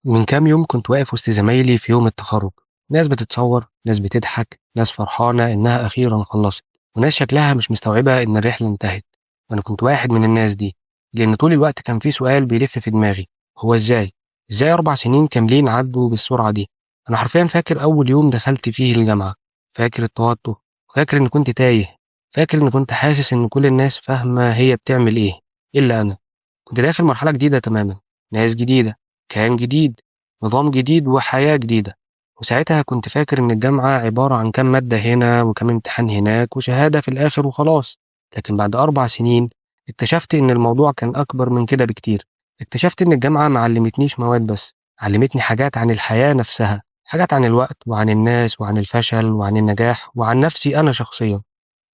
من كام يوم كنت واقف وسط زمايلي في يوم التخرج. ناس بتتصور، ناس بتضحك، ناس فرحانة إنها أخيرا خلصت، وناس شكلها مش مستوعبة إن الرحلة انتهت. وأنا كنت واحد من الناس دي، لأن طول الوقت كان في سؤال بيلف في دماغي: هو إزاي 4 سنين كاملين عدوا بالسرعة دي؟ أنا حرفيا فاكر أول يوم دخلت فيه الجامعة، فاكر التوتر، فاكر إن كنت تايه، فاكر إن كنت حاسس إن كل الناس فاهمة هي بتعمل إيه إلا أنا. كنت داخل مرحلة جديدة تماما، ناس جديدة، كيان جديد، نظام جديد، وحياة جديدة. وساعتها كنت فاكر إن الجامعة عبارة عن كام مادة هنا وكام امتحان هناك وشهادة في الآخر وخلاص. لكن بعد 4 سنين اكتشفت إن الموضوع كان أكبر من كده بكتير. اكتشفت إن الجامعة ما علمتنيش مواد بس، علمتني حاجات عن الحياة نفسها، حاجات عن الوقت وعن الناس وعن الفشل وعن النجاح وعن نفسي أنا شخصيا.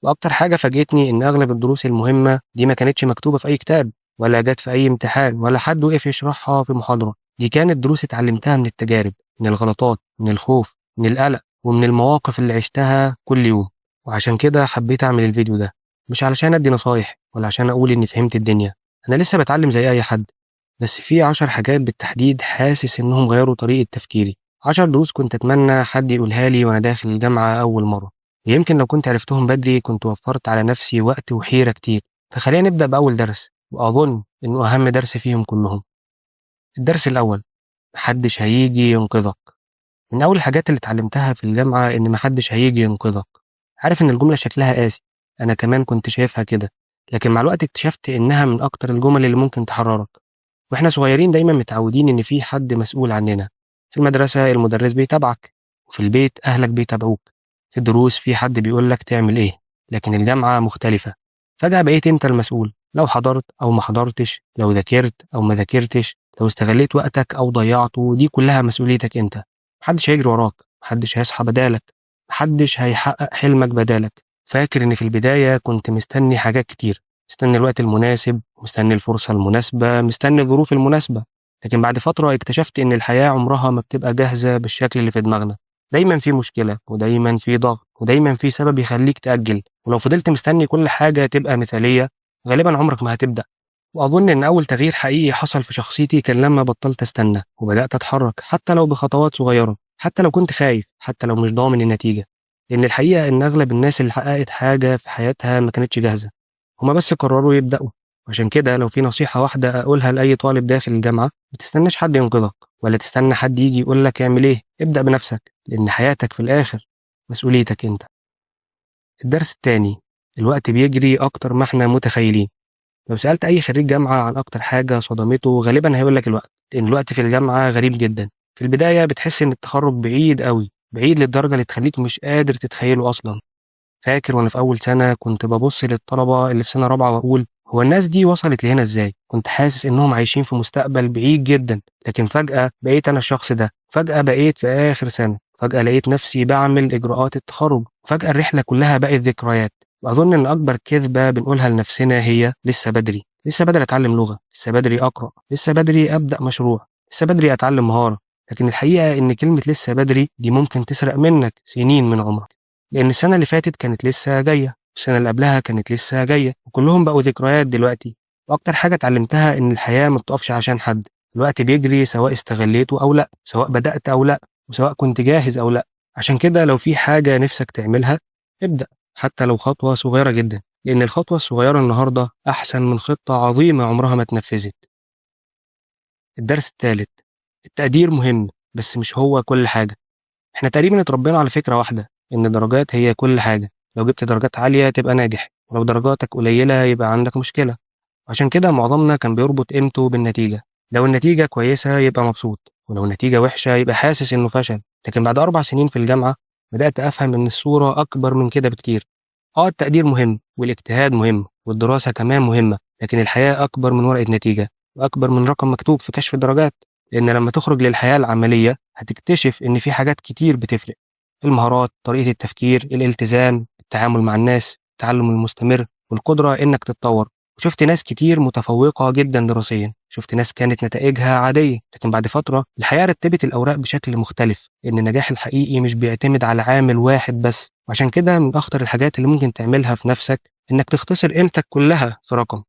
وأكتر حاجة فاجئتني إن أغلب الدروس المهمة دي ما كانتش مكتوبة في أي كتاب، ولا جت في أي امتحان، ولا حد وقف يشرحها في محاضرة. دي كانت دروس اتعلمتها من التجارب، من الغلطات، من الخوف، من القلق، ومن المواقف اللي عشتها كل يوم. وعشان كده حبيت أعمل الفيديو ده، مش علشان أدي نصايح ولا عشان أقول إني فهمت الدنيا، أنا لسه بتعلم زي أي حد. بس في 10 حاجات بالتحديد حاسس إنهم غيروا طريقة تفكيري، 10 دروس كنت أتمنى حد يقولها لي وأنا داخل الجامعة أول مرة، ويمكن لو كنت عرفتهم بدري كنت وفرت على نفسي وقت وحيرة كتير. فخلينا نبدأ بأول درس، وأظن إنه أهم درس فيهم كلهم. الدرس الأول: محدش هيجي ينقذك. من أول الحاجات اللي اتعلمتها في الجامعة إن محدش هيجي ينقذك. عارف إن الجملة شكلها قاسي، أنا كمان كنت شايفها كده، لكن مع الوقت اكتشفت إنها من أكتر الجمل اللي ممكن تحررك. وإحنا صغيرين دايما متعودين إن في حد مسؤول عننا. في المدرسة المدرس بيتابعك، وفي البيت أهلك بيتابعوك، في الدروس في حد بيقولك تعمل إيه. لكن الجامعة مختلفة، فجأة بقيت أنت المسؤول، لو حضرت أو ما حضرتش، لو ذاكرت أو ما ذاكرتش، لو استغليت وقتك أو ضيعته، دي كلها مسؤوليتك أنت. محدش هيجري وراك، محدش هيصحى بدالك، محدش هيحقق حلمك بدالك. فاكر إن في البداية كنت مستني حاجات كتير، مستني الوقت المناسب، مستني الفرصة المناسبة، مستني الظروف المناسبة. لكن بعد فترة اكتشفت إن الحياة عمرها ما بتبقى جاهزة بالشكل اللي في دماغنا. دايما في مشكلة، ودايما في ضغط، ودايما في سبب يخليك تأجل. ولو فضلت مستني كل حاجة تبقى مثالية غالبا عمرك ما هتبدأ. وأظن إن أول تغيير حقيقي حصل في شخصيتي كان لما بطلت أستنى وبدأت أتحرك، حتى لو بخطوات صغيرة، حتى لو كنت خايف، حتى لو مش ضامن النتيجة. لأن الحقيقة إن أغلب الناس اللي حققت حاجة في حياتها ما كانتش جاهزة، هما بس قرروا يبدأوا. عشان كده لو في نصيحة واحدة أقولها لأي طالب داخل الجامعة: ما تستناش حد ينقذك، ولا تستنى حد يجي يقول لك اعمل إيه، ابدأ بنفسك، لأن حياتك في الآخر مسؤوليتك أنت. الدرس الثاني: الوقت بيجري أكتر ما احنا متخيلين. لو سألت أي خريج جامعة عن أكتر حاجة صدمته غالبا هيقول لك الوقت، لأن الوقت في الجامعة غريب جدا. في البداية بتحس إن التخرج بعيد قوي، بعيد للدرجة اللي تخليك مش قادر تتخيله أصلا. فاكر وأنا في أول سنة كنت ببص للطلبة اللي في سنة رابعة وأقول هو الناس دي وصلت لهنا إزاي؟ كنت حاسس إنهم عايشين في مستقبل بعيد جدا. لكن فجأة بقيت أنا الشخص ده، فجأة بقيت في آخر سنة، فجأة لقيت نفسي بعمل إجراءات التخرج، فجأة الرحلة كلها بقت ذكريات. وأظن إن أكبر كذبة بنقولها لنفسنا هي لسه بدري، لسه بدري أتعلم لغة، لسه بدري أقرأ، لسه بدري أبدأ مشروع، لسه بدري أتعلم مهارة. لكن الحقيقة إن كلمة لسه بدري دي ممكن تسرق منك سنين من عمرك، لأن السنة اللي فاتت كانت لسه جاية، السنة اللي قبلها كانت لسه جاية، وكلهم بقوا ذكريات دلوقتي. وأكتر حاجة اتعلمتها إن الحياة ما بتقفش عشان حد، الوقت بيجري سواء استغليته أو لأ، سواء بدأت أو لأ، وسواء كنت جاهز أو لأ. عشان كده لو في حاجة نفسك تعملها ابدأ، حتى لو خطوة صغيرة جدا، لأن الخطوة الصغيرة النهاردة أحسن من خطة عظيمة عمرها ما اتنفذت. الدرس الثالث: التقدير مهم بس مش هو كل حاجة. احنا تقريبا اتربينا على فكرة واحدة، إن الدرجات هي كل حاجة، لو جبت درجات عالية تبقى ناجح، ولو درجاتك قليلة يبقى عندك مشكلة. عشان كده معظمنا كان بيربط قيمته بالنتيجة، لو النتيجة كويسة يبقى مبسوط، ولو النتيجة وحشة يبقى حاسس إنه فشل. لكن بعد 4 سنين في الجامعة بدأت أفهم إن الصورة أكبر من كده بكتير. التقدير مهم، والاجتهاد مهم، والدراسة كمان مهمة، لكن الحياة أكبر من ورقة نتيجة، وأكبر من رقم مكتوب في كشف الدرجات. لأن لما تخرج للحياة العملية هتكتشف إن في حاجات كتير بتفرق: المهارات، طريقة التفكير، الالتزام، التعامل مع الناس، التعلم المستمر، والقدرة إنك تتطور. وشفت ناس كتير متفوقة جدا دراسيا، شفت ناس كانت نتائجها عادية، لكن بعد فترة الحياة رتبت الأوراق بشكل مختلف. لأن النجاح الحقيقي مش بيعتمد على عامل واحد بس. وعشان كده من أخطر الحاجات اللي ممكن تعملها في نفسك إنك تختصر قيمتك كلها في رقم،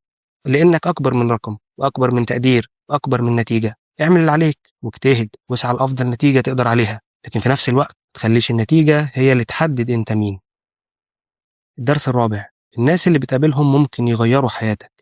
لأنك أكبر من رقم، وأكبر من تقدير، وأكبر من نتيجة. اعمل اللي عليك واجتهد واسعى لأفضل نتيجة تقدر عليها، لكن في نفس الوقت ما تخليش النتيجة هي اللي تحدد أنت مين. الدرس الرابع، الناس اللي بتقابلهم ممكن يغيروا حياتك.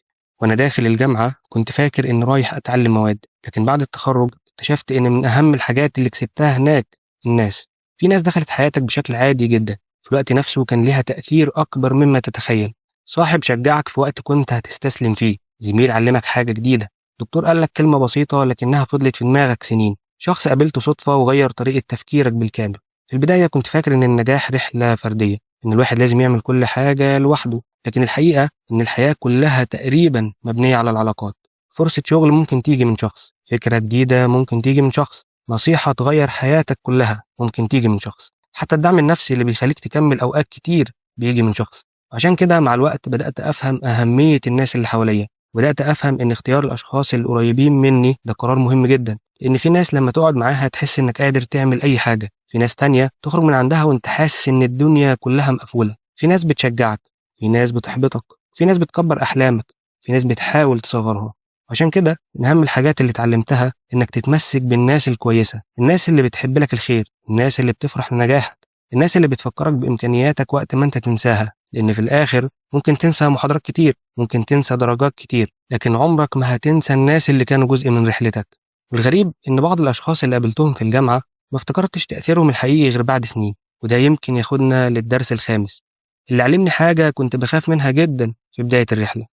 وأنا داخل الجامعة كنت فاكر إن رايح أتعلم مواد، لكن بعد التخرج اكتشفت إن من أهم الحاجات اللي كسبتها هناك الناس. في ناس دخلت حياتك بشكل عادي جدا، في الوقت نفسه كان ليها تأثير أكبر مما تتخيل. صاحب شجعك في وقت كنت هتستسلم فيه، زميل علمك حاجة جديدة، دكتور قال لك كلمة بسيطة لكنها فضلت في دماغك سنين، شخص قابلته صدفة وغير طريقة تفكيرك بالكامل. في البداية كنت فاكر إن النجاح رحلة فردية، إن الواحد لازم يعمل كل حاجة لوحده، لكن الحقيقة إن الحياة كلها تقريبا مبنية على العلاقات. فرصة شغل ممكن تيجي من شخص، فكرة جديدة ممكن تيجي من شخص، نصيحة تغير حياتك كلها ممكن تيجي من شخص، حتى الدعم النفسي اللي بيخليك تكمل أوقات كتير بيجي من شخص. عشان كده مع الوقت بدأت أفهم أهمية الناس اللي حواليا، بدأت أفهم إن اختيار الأشخاص القريبين مني ده قرار مهم جدا، لأن في ناس لما تقعد معاها تحس إنك قادر تعمل أي حاجة، في ناس تانية تخرج من عندها وإنت حاسس إن الدنيا كلها مقفولة. في ناس بتشجعك، في ناس بتحبطك، في ناس بتكبر أحلامك، في ناس بتحاول تصغرها. عشان كده من أهم الحاجات اللي اتعلمتها إنك تتمسك بالناس الكويسة، الناس اللي بتحب لك الخير، الناس اللي بتفرح لنجاحك، الناس اللي بتفكرك بإمكانياتك وقت ما أنت تنساها، لأن في الآخر ممكن تنسى محاضرات كتير، ممكن تنسى درجات كتير، لكن عمرك ما هتنسى الناس اللي كانوا جزء من رحلتك. والغريب إن بعض الأشخاص اللي قابلتهم في الجامعة ما افتكرتش تأثيرهم الحقيقي غير بعد سنين، وده يمكن ياخدنا للدرس الخامس اللي علمني حاجة كنت بخاف منها جدا في بداية الرحلة.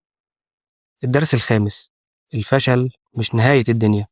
الدرس الخامس، الفشل مش نهاية الدنيا.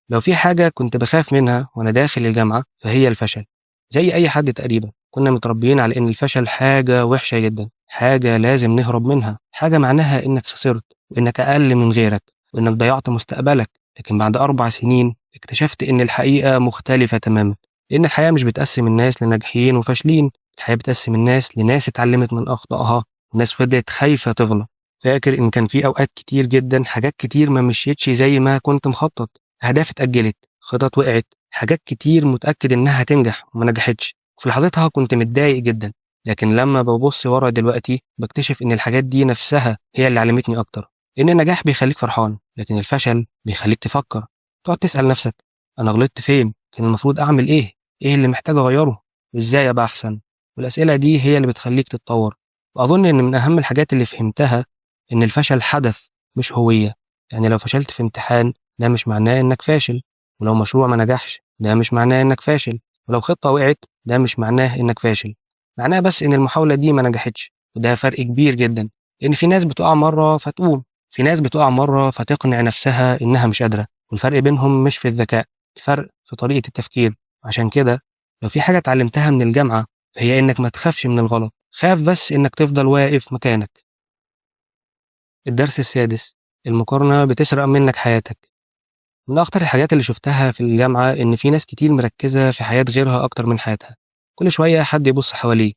لو في حاجة كنت بخاف منها وأنا داخل الجامعة فهي الفشل. زي أي حد تقريبا كنا متربيين على إن الفشل حاجة وحشة جدا، حاجة لازم نهرب منها، حاجة معناها إنك خسرت وإنك أقل من غيرك وإنك ضيعت مستقبلك. لكن بعد 4 سنين اكتشفت إن الحقيقة مختلفة تماما، لأن الحياة مش بتقسم الناس لناجحين وفاشلين، الحياة بتقسم الناس لناس اتعلمت من أخطائها وناس فضلت خايفة تغلط. فاكر إن كان في أوقات كتير جدا حاجات كتير ما مشيتش زي ما كنت مخطط، أهداف اتأجلت، خطط وقعت، حاجات كتير متأكد إنها هتنجح وما نجحتش. وفي لحظتها كنت متضايق جدا، لكن لما ببص ورا دلوقتي بكتشف إن الحاجات دي نفسها هي اللي علمتني أكتر. لأن النجاح بيخليك فرحان، لكن الفشل بيخليك تفكر، تقعد تسأل نفسك أنا غلطت فين؟ كان المفروض أعمل إيه؟ إيه اللي محتاج أغيره؟ وإزاي أبقى أحسن؟ والأسئلة دي هي اللي بتخليك تتطور. وأظن إن من أهم الحاجات اللي فهمتها إن الفشل حدث مش هوية. يعني لو فشلت في امتحان ده مش معناه إنك فاشل، ولو مشروع ما نجحش ده مش معناه إنك فاشل، ولو خطة وقعت ده مش معناه إنك فاشل، معناه بس إن المحاولة دي ما نجحتش. وده فرق كبير جدا، لأن في ناس بتقع مرة فتقوم، في ناس بتقع مرة فتقنع نفسها إنها مش قادرة. والفرق بينهم مش في الذكاء، الفرق في طريقة التفكير. عشان كده لو في حاجة اتعلمتها من الجامعة فهي إنك ما تخافش من الغلط، خاف بس إنك تفضل واقف مكانك. الدرس السادس، المقارنة بتسرق منك حياتك. من أخطر الحاجات اللي شفتها في الجامعة إن في ناس كتير مركزة في حياة غيرها أكتر من حياتها. كل شوية حد يبص حواليه،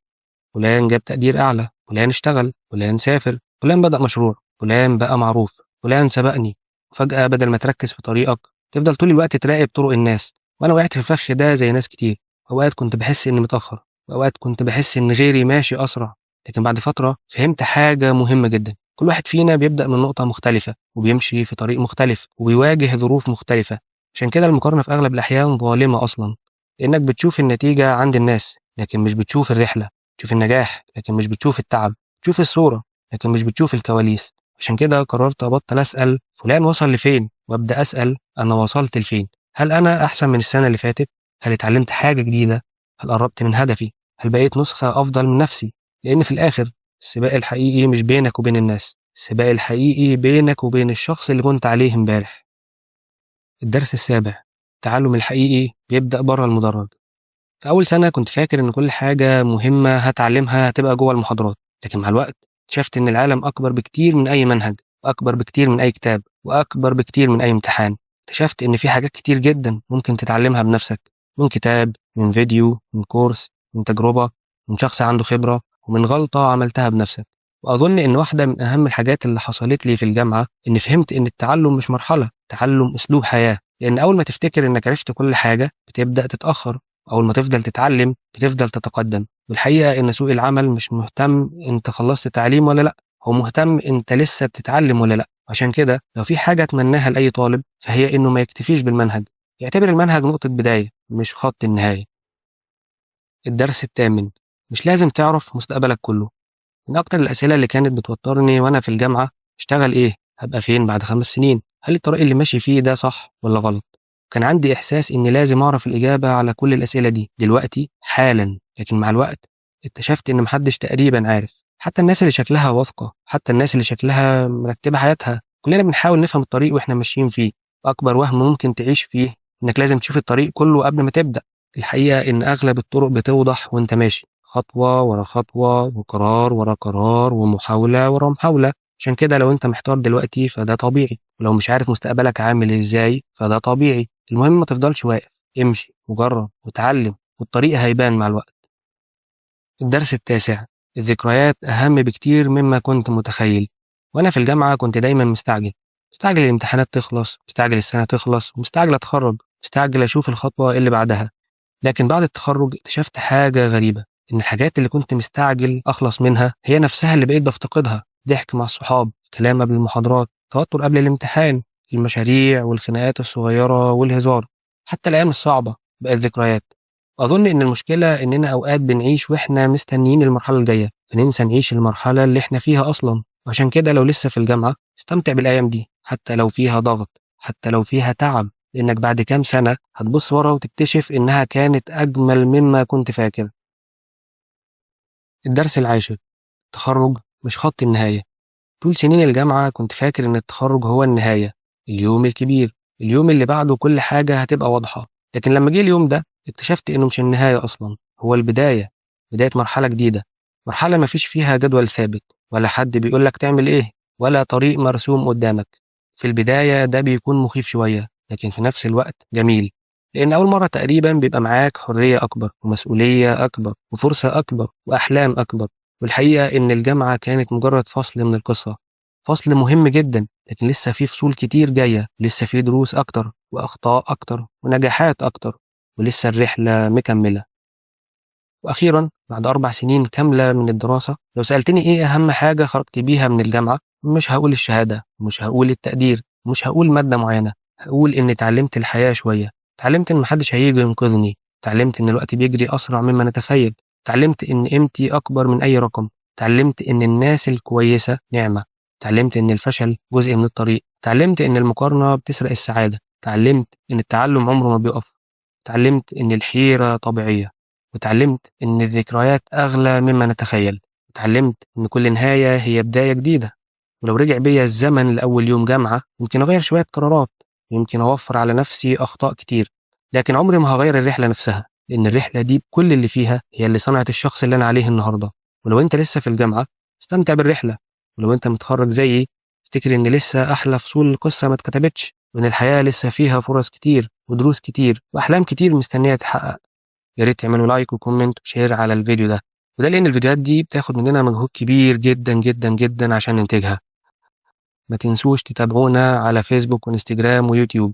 فلان جاب تقدير أعلى، فلان اشتغل، فلان سافر، فلان بدأ مشروع، فلان بقى معروف، فلان سبقني. وفجأة بدل ما تركز في طريقك تفضل طول الوقت تراقب طرق الناس. وأنا وقعت في الفخ ده زي ناس كتير. أوقات كنت بحس إني متأخر، وأوقات كنت بحس إن غيري ماشي أسرع. لكن بعد فترة فهمت حاجة مهمة جدا، كل واحد فينا بيبدأ من نقطة مختلفة وبيمشي في طريق مختلف وبيواجه ظروف مختلفة. عشان كده المقارنة في أغلب الأحيان ظالمة أصلا، لأنك بتشوف النتيجة عند الناس لكن مش بتشوف الرحلة، تشوف النجاح لكن مش بتشوف التعب، تشوف الصورة لكن مش بتشوف الكواليس. عشان كده قررت أبطل أسأل فلان وصل لفين، وأبدأ أسأل أنا وصلت لفين. هل أنا أحسن من السنة اللي فاتت؟ هل اتعلمت حاجة جديدة؟ هل قربت من هدفي؟ هل بقيت نسخة أفضل من نفسي؟ لأن في الآخر السباق الحقيقي مش بينك وبين الناس، السباق الحقيقي بينك وبين الشخص اللي كنت عليه امبارح. الدرس السابع، التعلم الحقيقي بيبدأ بره المدرج. في أول سنة كنت فاكر إن كل حاجة مهمة هتعلمها هتبقى جوه المحاضرات، لكن مع الوقت اكتشفت إن العالم أكبر بكتير من أي منهج، وأكبر بكتير من أي كتاب، وأكبر بكتير من أي امتحان. اكتشفت إن في حاجات كتير جدا ممكن تتعلمها بنفسك، من كتاب، من فيديو، من كورس، من تجربة، من شخص عنده خبرة، ومن غلطة عملتها بنفسك. وأظن إن واحدة من أهم الحاجات اللي حصلت لي في الجامعة إن فهمت إن التعلم مش مرحلة، التعلم أسلوب حياة. لأن أول ما تفتكر إنك عرفت كل حاجة بتبدأ تتأخر، أول ما تفضل تتعلم بتفضل تتقدم. والحقيقة إن سوق العمل مش مهتم أنت خلصت تعليم ولا لأ، هو مهتم أنت لسه بتتعلم ولا لأ. عشان كده لو في حاجة أتمناها لأي طالب فهي إنه ما يكتفيش بالمنهج، يعتبر المنهج نقطة بداية مش خط النهاية. الدرس الثامن، مش لازم تعرف مستقبلك كله. من أكتر الأسئلة اللي كانت بتوترني وأنا في الجامعة، اشتغل إيه؟ هبقى فين بعد 5 سنين؟ هل الطريق اللي ماشي فيه ده صح ولا غلط؟ كان عندي إحساس إني لازم أعرف الإجابة على كل الأسئلة دي دلوقتي حالا، لكن مع الوقت اكتشفت إن محدش تقريبا عارف، حتى الناس اللي شكلها واثقة، حتى الناس اللي شكلها مرتبة حياتها. كلنا بنحاول نفهم الطريق وإحنا ماشيين فيه. أكبر وهم ممكن تعيش فيه إنك لازم تشوف الطريق كله قبل ما تبدأ. الحقيقة إن أغلب الطرق بتوضح وإنت ماشي، خطوة ورا خطوة، وقرار ورا قرار، ومحاولة ورا محاولة. عشان كده لو أنت محتار دلوقتي فده طبيعي، ولو مش عارف مستقبلك عامل إزاي فده طبيعي. المهم ما تفضلش واقف، امشي وجرب وتعلم، والطريق هيبان مع الوقت. الدرس التاسع، الذكريات أهم بكتير مما كنت متخيل. وأنا في الجامعة كنت دايما مستعجل، مستعجل الامتحانات تخلص، مستعجل السنة تخلص، ومستعجل أتخرج، مستعجل أشوف الخطوة اللي بعدها. لكن بعد التخرج اكتشفت حاجة غريبة، إن الحاجات اللي كنت مستعجل أخلص منها هي نفسها اللي بقيت بفتقدها. ضحك مع الصحاب، كلام قبل المحاضرات، توتر قبل الامتحان، المشاريع والخناقات الصغيرة والهزار، حتى الأيام الصعبة بقت ذكريات. أظن إن المشكلة إننا أوقات بنعيش وإحنا مستنيين المرحلة الجاية، فننسى نعيش المرحلة اللي إحنا فيها أصلا. وعشان كده لو لسه في الجامعة استمتع بالأيام دي، حتى لو فيها ضغط، حتى لو فيها تعب، لأنك بعد كام سنة هتبص ورا وتكتشف إنها كانت أجمل مما كنت فاكر. الدرس العاشر، التخرج مش خط النهاية. طول سنين الجامعة كنت فاكر إن التخرج هو النهاية، اليوم الكبير، اليوم اللي بعده كل حاجة هتبقى واضحة. لكن لما جه اليوم ده اكتشفت إنه مش النهاية أصلا، هو البداية، بداية مرحلة جديدة، مرحلة مفيش فيها جدول ثابت، ولا حد بيقولك تعمل إيه، ولا طريق مرسوم قدامك. في البداية ده بيكون مخيف شوية، لكن في نفس الوقت جميل، لأن أول مرة تقريبا بيبقى معاك حرية أكبر، ومسؤولية أكبر، وفرصة أكبر، وأحلام أكبر. والحقيقة إن الجامعة كانت مجرد فصل من القصة، فصل مهم جدا، لكن لسه في فصول كتير جاية، لسه في دروس أكتر، وأخطاء أكتر، ونجاحات أكتر، ولسه الرحلة مكملة. وأخيرا بعد 4 سنين كاملة من الدراسة، لو سألتني إيه أهم حاجة خرجت بيها من الجامعة، مش هقول الشهادة، مش هقول التقدير، مش هقول مادة معينة، هقول إني اتعلمت الحياة شوية، اتعلمت إن محدش هيجي ينقذني، اتعلمت إن الوقت بيجري أسرع مما نتخيل، اتعلمت إن قيمتي أكبر من أي رقم، اتعلمت إن الناس الكويسة نعمة، اتعلمت إن الفشل جزء من الطريق، اتعلمت إن المقارنة بتسرق السعادة، اتعلمت إن التعلم عمره ما بيقف، اتعلمت إن الحيرة طبيعية، واتعلمت إن الذكريات أغلى مما نتخيل، اتعلمت إن كل نهاية هي بداية جديدة. ولو رجع بيا الزمن لأول يوم جامعة يمكن أغير شوية قرارات، يمكن أوفر على نفسي أخطاء كتير، لكن عمري ما هغير الرحلة نفسها، لأن الرحلة دي بكل اللي فيها هي اللي صنعت الشخص اللي أنا عليه النهاردة. ولو أنت لسه في الجامعة استمتع بالرحلة، ولو أنت متخرج زيي افتكر إن لسه أحلى فصول القصة ما اتكتبتش، وإن الحياة لسه فيها فرص كتير ودروس كتير وأحلام كتير مستنية تتحقق. يا ريت تعملوا like و comment و share على الفيديو ده، وده لأن الفيديوهات دي بتاخد مننا مجهود كبير جدا جدا جدا عشان ننتجها. ما تنسوش تتابعونا على فيسبوك وانستجرام ويوتيوب.